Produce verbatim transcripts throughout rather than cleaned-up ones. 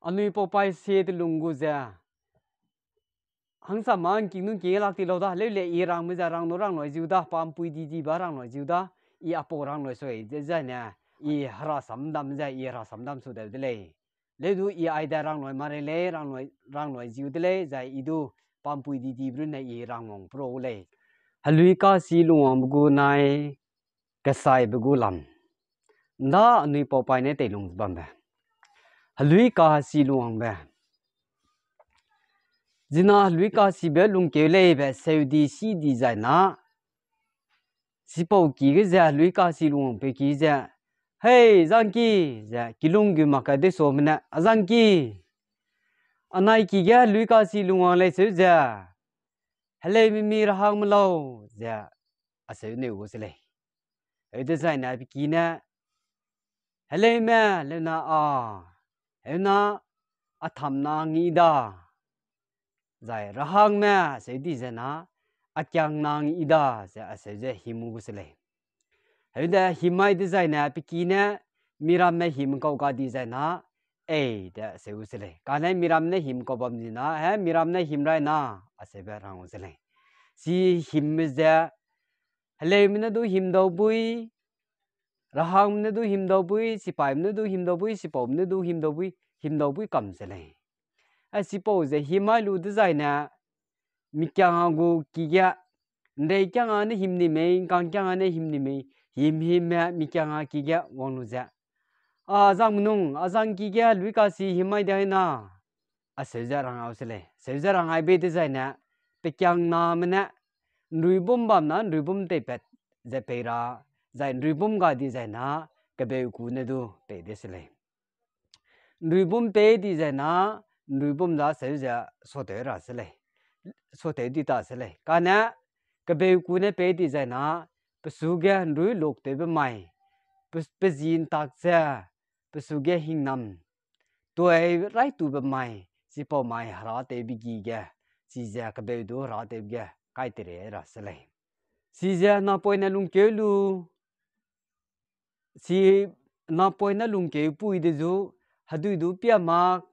Anui paupai sie telung gu ze, hangsam ma ngking nung ki lak ti lau da, leu le i rangme ze rang nu rang nui ziu da, pa mpui di di ba rang nui ziu da, i apau rang nui sui ze zai ne, i hera samdam ze, i hera samdam su deu de lei. Leu du i ai de rang nui ma rei lei, rang nui, rang nui ziu de lei, zai i du pa mpui di di brune i rang wang pro lei. Helui kasi lungwangbe gu nai, kesaibe gu lam. Nda anui paupai ne teilung ze bambe. Helui kasi lungwangbe. Zina helui kasibe lungkeu leibe seu di si di zai na, sipau ki ge ze helui kasi lungwangpeu ki ze, Hei, zangki, ze kilung gu mak ka de suame ne, a zangki. Anai ki ge helui kasi lungwang lei seu ze, heleume mi rahangme lau, ze aseu neu gu se lei. Heu dezai ne pe ki ne, heleume, leuna a, heuna a tham nang i da, zai rahangme seu di ze na, a kiang nang i da, ze aseu ze him gu se lei. Heu de him mai dezai ne pe ki ne, miramme him kau ga di zai na, ei, de aseu gu se lei. Kane miram ne him kau bam di na, he, miram ne him rai na, aseube rang gu se lei. Si himbe ze, heleume ne du himdau bui, rahangme ne du himdau bui, sipaime ne du himdau bui, sipaume ne du himdau bui, himdau bui kam se lei. A sipau ze him mai lu dezai ne, mikiang a gu ki ge, ndei kiang a ne him ni mei, ngkang kiang a ne him ni mei, him him me mikiang a ki ge wang lu ze, a zang menung, a zang ki ge helui kasi him mai di na, aseu ze rang au se lei. Seu ze rang aibe dezai ne, pe kiang name ne, nruibum bam na nruibum teipat ze pei ra, zai nruibum ga di zai na, kebeu ku ne du pei de se lei. Nruibum pei di zai na, nruibum za seu ze suatew ra se lei. Suatew di ta se lei. Kane, kebeu ku ne pei di zai na, pe su ge nrui luktewbe mai, pe, pe zi ntak ze, pe su ge hingnam, tuai raitube mai, sipau mai herâtewbe gi ge, chize kebeu du herâtewbe ge kai terei ra se lei. Chize napoine lungkeu lu, si napoine lungkeu pui de zu, hedui du pia mak,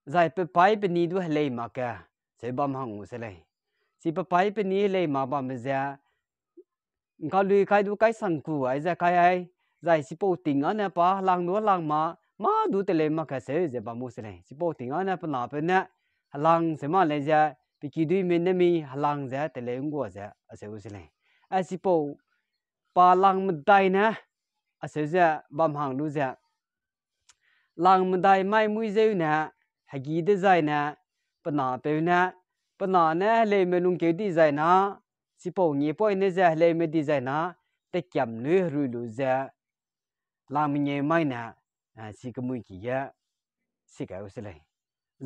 zai pe paî pe ni du helei mak ge, seu bam hang gu se lei. Si pe paî pe ni helei mak bambe ze, ngkalui kai du kaisang ku ai ze kai ai, zai sipau ting â ne pa helang du helang ma, mâ du teleu mak ge seu ze bam gu se lei. Sipau ting â ne pe napeu ne, helang seu ma lei ze, pe kiduîme ne mi helang ze teleu nggua ze, aseu gu se lei. A sipau pa lang medai ne, aseu ze bam hang lu ze, lang medai mai mui zeu ne, hegi dezai ne, pe napeu ne, pe na ne heleume lungkeu di zai na, sipau ngiepoine ze heleume di zai na, tekiam lui herui lu ze, lang mengeu mai ne, eh, chi kemui ki ge, si kai gu se lei.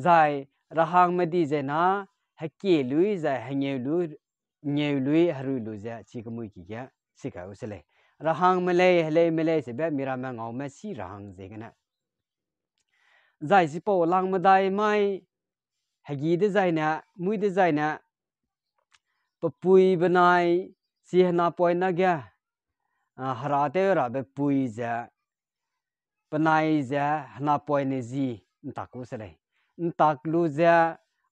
Zai rahangme di zai na, hekie lui zai hengeu lui, ngeu lui herui lu ze chi kemui ki ge, si kai gu se lei. Rahangme lei, heleume lei, sebe miramme ngaume si rahang ziegene. Zai sipau lang medai mai, hegi dezai ne, mui dezai ne, pe pui benai, si henapoine ge, a, herâtew rabe pui ze, penai ze henapoine zi ntak gu se lei. Ntak lu ze,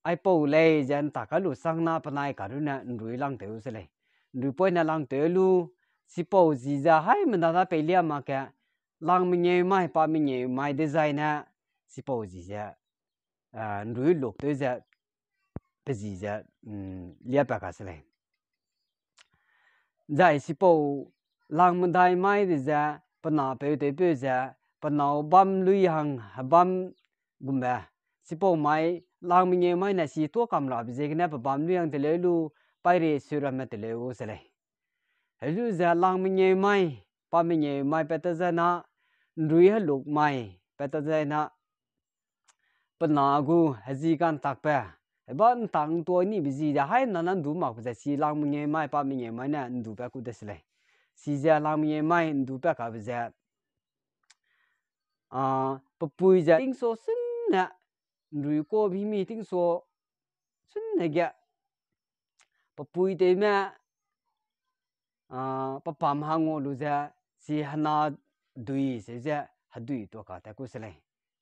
aipau lei ze ntak kai lu sang na penai karune nrui langtew se lei. Nruipoine langtew lu, sipau zi ze haimena da peilia mak ge, lang mengeu mai, pa mengeu mai dezai ne, sipau zi ze, a, nrui luktew ze, pe zi ze, mm, liapat ka se lei. Zai sipau lang medai mai de ze, pe napeu tewpeu ze, pe nâu bam lui hang hebam gumbe, sipau mai lang mengeu mai ne si tuâ kam rabe ziegene pe bam lui hang teleu lu, paîre sui ramme teleu gu se lei. Helu ze lang mengeu mai, pa mengeu mai pat ta zai na, nrui heluk mai pat ta zai na, pe na gu hezi kantakbe, heba ntak ntuâ nibe zi ze haimena na ndu makbe ze si lang mengeu mai, pa mengeu mai ne ndupat ku de se lei. Si ze lang mengeu mai ndupat kabe ze, a, pe pui ze tingsua sunne, nrui kuâ bimi tingsua sunne ge, pe pui tewme, a, pe pam hang ngua lu ze, si hena dui seu ze, hedui tuâ ka tat ku se lei.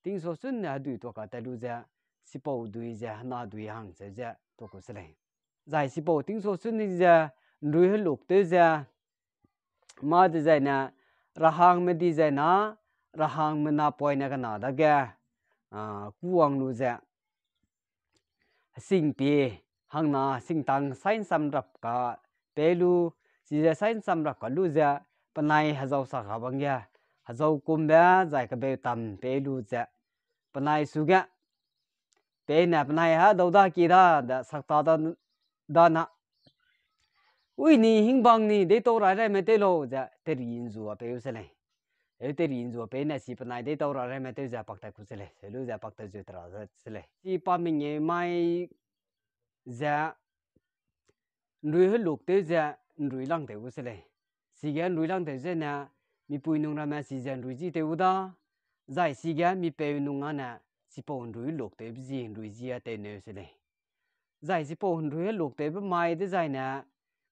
tingsa chunne hedui tuâ ka tat lu ze, chipau dui ze hena dui hang seu ze tuâ ku se lei. Zai chipau tingsa chunne ze ’nrui heluk tew ze, mâ dezaine, rehangme dizai na, rehangme napoine kena dage, a, kûwang lu ze, hesing pie, hangna singtang sai'nsamrap ka pei lu, chize sai'nsamrap ka lu ze, penai hezau sak ra bang ge, hezau kumbe zai kebeutam pei lu ze, penai suge, peine penai ha dau da ki da, da sakta da, da na. Ui ni hingbang ni deitau ra raime tew lau ze, teri ’nzua pei u se lei. Eu teri ’nzua peine chi penai deitau ra raime tew ze paktat ku se lei. Seu lu ze paktat zeu tera ze se lei. Chi pa mengeu mai ze ’nrui heluk tew ze ’nrui lang tew u se lei. Chige ’nrui lang tew zene, mipui nung ramme chize ’nrui ji tew u da, zai chige mipeu nung â ne, chipau ’nrui heluk tewbe ji, ’nrui ji a tew neu se lei. Zai chipau ’nrui heluk tewbe mai dezaine,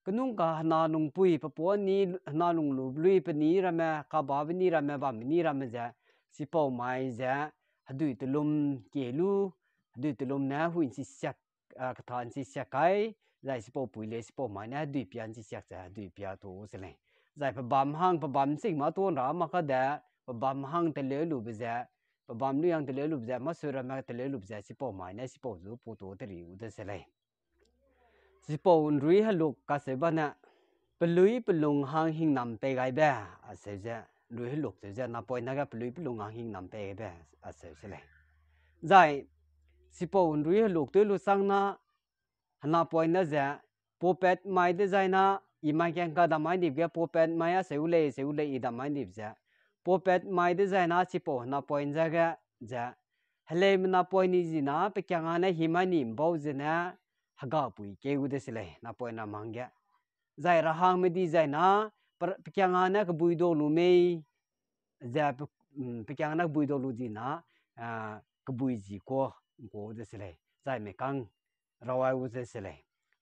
kenungka hena lungpui, pe puâ ni hena lung lu lui, pe ni ramme, kababe ni ramme, bambe ni ramme ze, chipau mai ze, hedui telum kie lu, hedui telum ne hui ’nchi siak, a, ketha ’nchi siak kai, zai chipau pui lei, chipau mai ne hedui pia ’nchi siak ze hedui pia tu se lei. Zai pebâm hang, pebâm sing mâ tuâ ’nra mâ kade, pebâm hang teleu lube ze, pebâm lui hang teleu lube ze, mâ sui ramme teleu lube ze, chipau mai ne chipau zu pu tu teri u de se lei. Chipau ’nrui heluk kaseu bane, pelui pelung hang hingnam pei gaibe, aseu ze, ’nrui heluk seu ze, napoine ge pelui pelung hang hingnam pei gaibe, aseu se lei. Zai, chipau ’nrui heluk tew lu chang na, henapoine ze, puppet mai dezai na, i mai kangka dam mai dip ge puppet mai aseu lei, seu lei i dam mai dip ze. Puppet mai dezai na chipau henapoine ze ge, ze, heleume napoine zi na, pe kiang â ne himai ni ’mbau zene, hegapui keu de se lei, napoine ram hangge. Zai rehangme dizai na, pe, pe kiang â ne kebui dau lu mei, ze pe, mm, pe kiang â ne kebui dau lu di na, a, kebui zi kua, ’ngkau de se lei. Zai mekang, rau ai u ze se lei,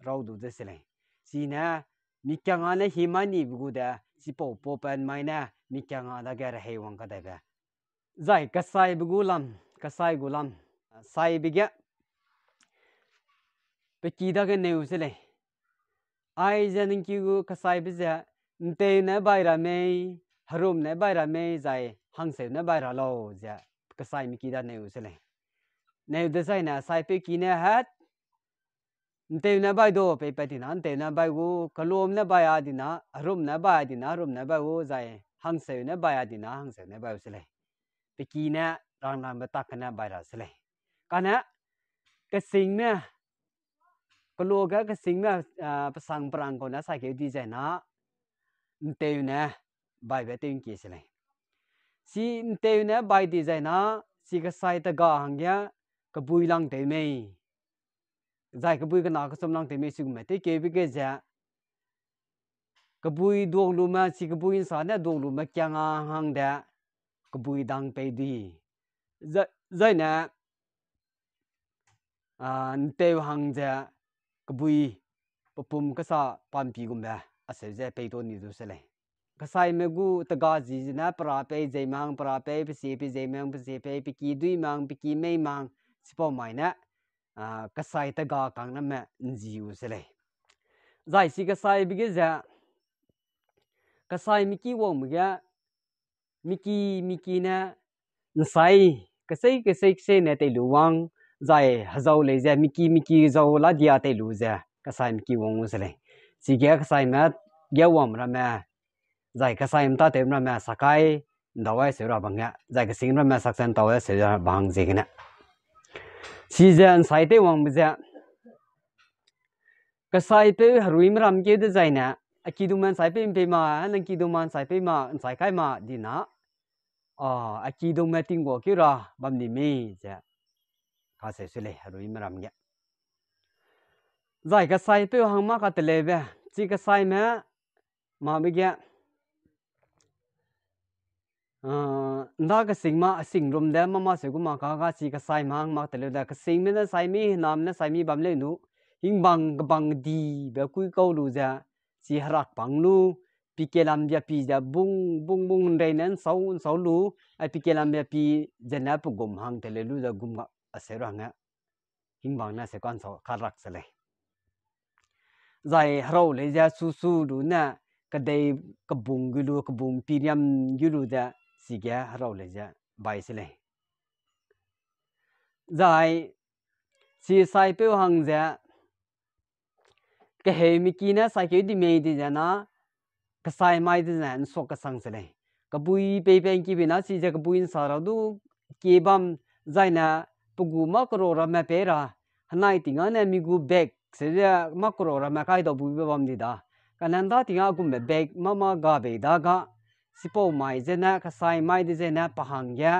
rau du de se lei. Chine, mi kiang â ne himai nibe gu de, chipau puppet mai ne, mi kiang â dage rehei wang kadaibe. Zai kasaibe gu lam, kasai gu lam, saibe ge, pe ki dage neu se lei. Aize ningki gu kasaibe ze, ’nteune bai ra mei, herum ne bai ra mei, zai hangseu ne bai ra lau ze, kasaime ki da neu se lei. Neu dezaine saipeu ki ne hat, ’nteune bai du peipat di na, ’nteune bai gu, kelum ne bai a di na, herum ne bai a di na, herum ne bai gu, zai hangseu ne bai a di na, hangseu ne bai u se lei. Pe ki ne rangrangbe tak gene bai ra se lei. Kane, kesingme, keloa ge kesingme, a, pesang perang kau ne saikeu dizai na, ’nteune baibe tew ’ngkie se lei. Chi ’nteune bai dizai na, chi kasai tega hangge kebui lang tew mei. Zai kebui kena kechum lang tew mei chigum me tewkeube ge ze, kebui duak lume, chi kebui ’nsa ne duak lume kiang â hang de, kebui dang pei di. Zai, zaine, a, ’nteu hang ze, kebui, pepum kesa pampi gumbe, aseu ze pei ta ni du se lei. Kasaime gu tega zi zene, pera pei zei mang, pera pei, pesi pei zei mang, pesi pei, pe ki dui mang, pe ki mei mang, chipau mai ne, a, kasai tega kang ramme ’nzi u se lei. Zai chi kasaibe ge ze, kasaime ki wangbe ge, mi ki, mi ki ne, ’nsai, kesei, kesei, kesei ne tei lu wang, zai hezau lei ze, mi ki, mi ki zau la dia tei lu ze, kasaime ki wang u se lei. Chige kasaime ge wang ramme, zai kasaime tâtew ramme sakai, ’ndau ai seu ra bang ge, zai kesing ramme sakse ’ntau ai seu ra bang ziegene. Chize ’nsai tew wangbe ze, kasaipeu heruime ram keu dezaine, a kidungme ’nsaipeu ’mpei ma, nang kidungme ’nsaipeu ma, ’nsai kai ma di na, a, a kidungme tingguakeu ra bam ni mei ze, kaseu se lei heruime ram ge. Zai kasaipeu hang mâ kateleube, chi kasaime, mabe ge, a, ’nda kesing ma, a sing rum de, mâ mâ seu gu ma ka ga chi kasaime hang mâ kateleu de, kesingme ne sai mi, hename ne sai mi bam leu nu, hingbang kebang dibe kui kau lu ze, chi herak pang lu, pikelam biapi ze bung, bung, bung ’nreine ’nsau, ’nsau lu, ai pikelam biapi zene pe gum hang teleu lu ze gum ga aseu ra hangge, hingbang ne aseu ka'nsau karak se lei. Zai herau lei ze su su lu ne, kedei kebung gu lu, kebung piriam gu lu ze, chige herau lei ze bai se lei. Zai, chi saipeu hang ze, keheumeki ne saikeu di mei di ze na, kesai mai di ze ’nsuak kesang se lei. Kebui peipe ’ngkibi na chize kebui ’nsa ra du kie bam zaine pe gu mâ kero ramme pei ra, henai ting â ne mi gu bag se ze mâ kero ramme kai dau buibe bam di da. Kane ’nda ting â a gumme bag mâ mâ ga bei da ga, chipau mai zene kesai mai di zene pa hangge,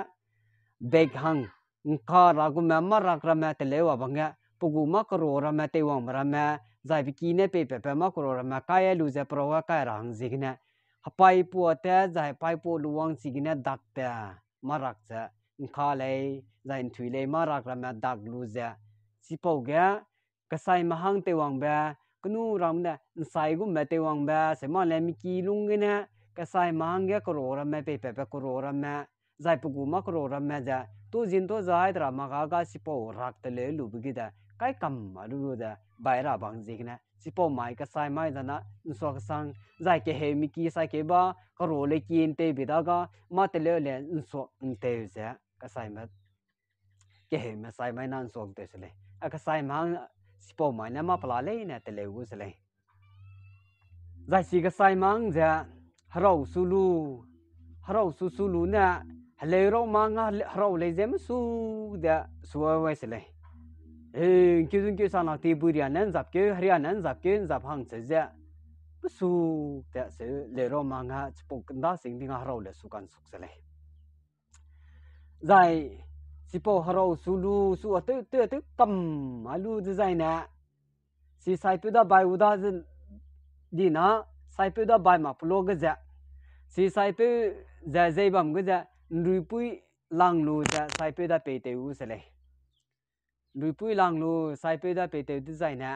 bag hang, ’ngka ra gumme mâ rak ramme teleu a bangge, pe gu mâ kero ramme teiwangbe ramme, zai pe ki ne peipepe mâ kero ramme kai lu ze perau â kai ra hang ziegene, hepaipua te zai hepaipua luwang chigene dak te, mâ rak ze, ’ngka lei, zai ’nthui lei mâ rak ramme dak lu ze, chipau ge, kesaime hang teiwangbe, kenu ram ne ’nsai gumme teiwangbe, se ma le mi ki lung gene, kesaime hangge kero ramme peipepe kero ramme, zai pe gu mâ kero ramme ze, tu zin tu zai de ra ma ga ga chipau rak teleu lube ge ze, kai kam a lu lu ze, bai ra bang ziegene, chipau mai kesai mai zana, ’nsuak kesang, zai keheumeki saikeu ba, kero le ki ’nteu bi da ga, mâ teleu le ’nsuak ’nteu ze, kesaime, keheume sai mai na ’nsuak ’nteu se lei. A kesaime hang chipau mai ne mâ pela leine teleu gu se lei. Zai chi kesaime hang ze, herau su lu, herau su su lu ne, heleu rau ma nga herau lei ze mesu de su wai se lei. E, ’ngkeu du ’ngkeu sa nak ti bui ria ne ’nzap keu, heria ne ’nzap keu, ’nzap hang cheu ze, mesu de seu leu rau ma nga chipau ’nda sing di nga herau le su ka'nsuk se lei. Zai, chipau herau su lu, su a tew, tew, tew kam a lu dezaine, chi saipeu da bai u da ze, di na, saipeu da bai mak pelo ge ze, chi saipeu ze zei bam ge ze, ’nruipui lang lu ze saipeu da peitew u se lei. ’Nruipui lang lu saipeu da peitew dezaine,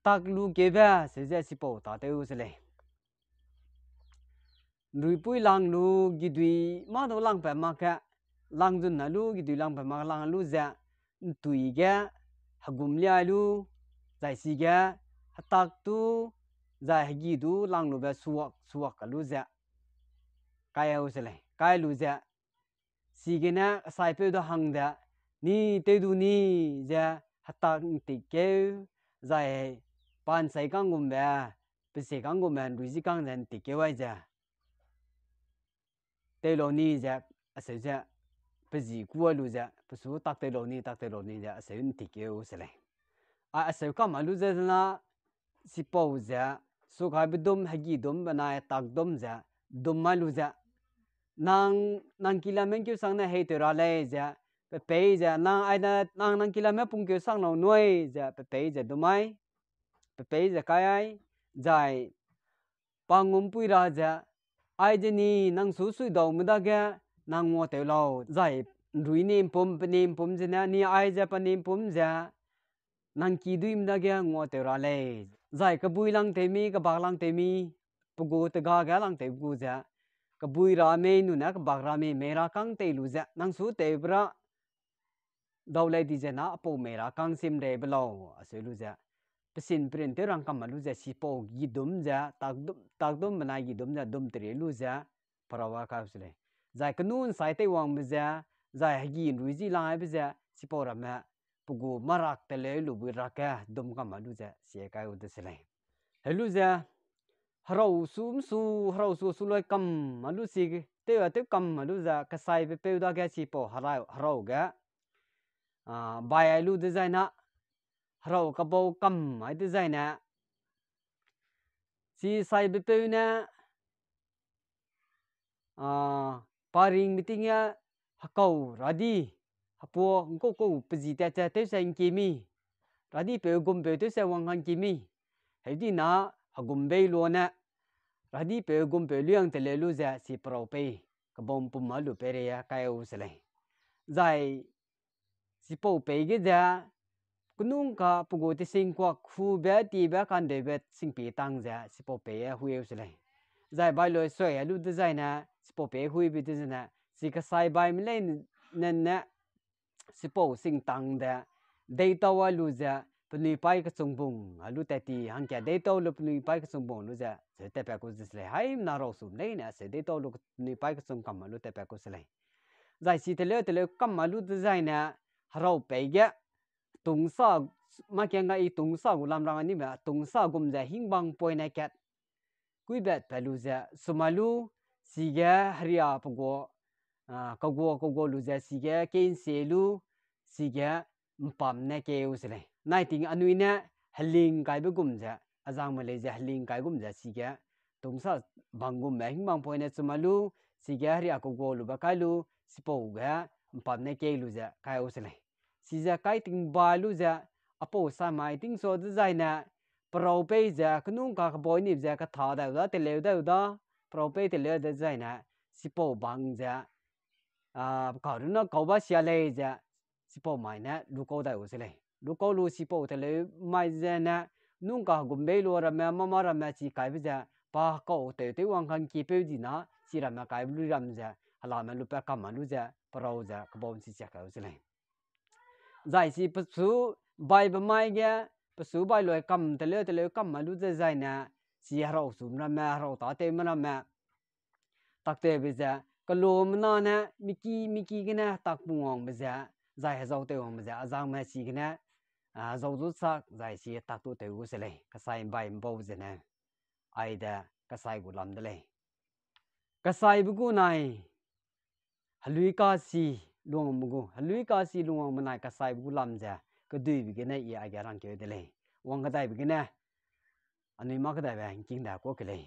tak lu keube se ze chipau tâtew u se lei. ’Nruipui lang lu gidui mâ du langpat mak ge, lang zun na lu gidui langpat mak lang lu ze, ’ntui ge hegum liai lu, zai chige hetak du, zai hegi du lang lube suak, suak ka lu ze, kai u se lei, kai lu ze, chigene saipeu da hang de, ni tew du ni ze hetak ’ntik keu, zai pa ’nsei kang gumbe, pe sie kang gumbe ’nrui ji kang ze ’ntik keu ai ze, tew lau ni ze, aseu ze, pe ji ku a lu ze, pe su tak tew lau ni, tak tew lau ni ze, aseu ’ntik keu se lei. A aseu kam a lu ze zena, chipau ze, sukaibe dum, hegi dum, benai tak dum ze, dum mai lu ze, nang, nang ki lam mengkeu sang ne hei tew ra lei ze, pe pei ze, nang aine, nang, nang ki lam me pungkeu sang lau nui ze, pe pei ze dum ai, pe pei ze kai ai, zai, pa ngumpui ra ze, aize ni nang su suidaume dage, nang nguatew lau, zai ’nrui nimpum, pe nimpum zene, ni aize pe nimpum ze, nang kiduime dage nguatew ra lei. Zai kebui langtew mi, kebak langtew mi, pe gu tega ge langtew gu ze, kebui ra mei nune kebak ra mei, mei ra kang tei lu ze, nang su tewbe ra, dau lei di ze na, apau mei ra kang simreibe lau, aseu lu ze, pe sin perin tew rang kam a lu ze, chipau gidum ze, tak dum, tak dum benai gidum ze, dum teri lu ze, perau a kai u se lei. Zai kenu ’nsai teiwangbe ze, zai hegi ’nrui ji lang aibe ze, chipau ramme, pe gu mâ rak teleu lubui rak ge dum kam a lu ze, sie kai u de se lei. Helu ze, herau su mesu, herau su su loi kam a lu si, tew a tew kam a lu ze, kesaibe peu dage chipau herau, herau ge, a, bai ai lu dezaine, herau kebau kam ai dezaine, chi saibe peu ne, a, pa ring meeting ge hekau ra di, hepuâ ’ngkau kau pe ji tat ze tewse ’ngkie mi, ra dipeu gumpeu tewse wang hang kie mi, heudina hegum bei luane, ra dipeu gumpeu luiang teleu lu ze chi perau pei, kebau ’mpum a lu peireige kai u se lei. Zai chipau pei ge ze, kenungka pe gu tesingkuak hube tibe kandeube singpie tang ze chipau pei e hui u se lei. zai bailoi sui a lu dezaine, chipau pe huibe dezaine, chi kasai baime lei ne, ne, chipau singtang de, deîtau a lu ze, penui paî kechungbung a lu tat ti hangka deîtau lu penui paî kechungbung lu ze, seu tatpat ku ze se lei, haimena rau sum leine, seu deîtau lu penui paî kechung kam a lu tatpat ku se lei. Zai chi teleu teleu kam a lu dezaine, herau pei ge, tungsa, mâ ke nga i tungsa gu lam rang a nibe, tungsa gum ze hingbang poine kat, kuibatpat lu ze, sum a lu, chige heria pe gua, a, kegua kegua lu ze, chige keinsie lu, chige mpam ne keu se lei. Nai ting anui ne heling kaibe gum ze, azangme lei ze heling kai gum ze, chige tungsa bang gumbe hingbang poine chum a lu, chige heria kegua lube kai lu, chipau ge mpam ne kei lu ze kai u se lei. Chize kai tingba lu ze, apau samai tingsa dezaine, perau pei ze, kenungka kebau nip ze, ketha dau da, teleu dau da, perau pei teleu dezaine, chipau bang ze, a, karunne kau ba sia lei ze, chipau mai ne lukau dai u se lei. Lukau lu chipau teleu mai zene, nungka gum bei lu ramme, mâ mâ ramme chi kaibe ze, pa kau tew tew wang kangkipeu di na, chi ramme kaibe lu ram ze, helame lupat kam a lu ze, perau ze, kebau chi chiak kai u se lei. Zai chi pesu baibe mai ge, pesu bailoi kam teleu teleu kam a lu ze zaine, chi herau sum ramme, herau tâtewme ramme, taktewbe ze, kelumena ne, miki, miki gene, tak pungwangbe ze, zai hezau tew wangbe ze, azangme chigene, a, zau du sak, zai chi tak du tew gu se lei, kasai bai mbau zene, aide, kasai gu lam de lei. Kasaibe gu nai, helui kasi lungwangbe gu, helui kasi lungwangbe nai kasaibe gu lam ze, keduibe gene i aige rangkeu de lei. Wang kedaibe gene, anui mâ kedaibe ngking da kuâ ke lei.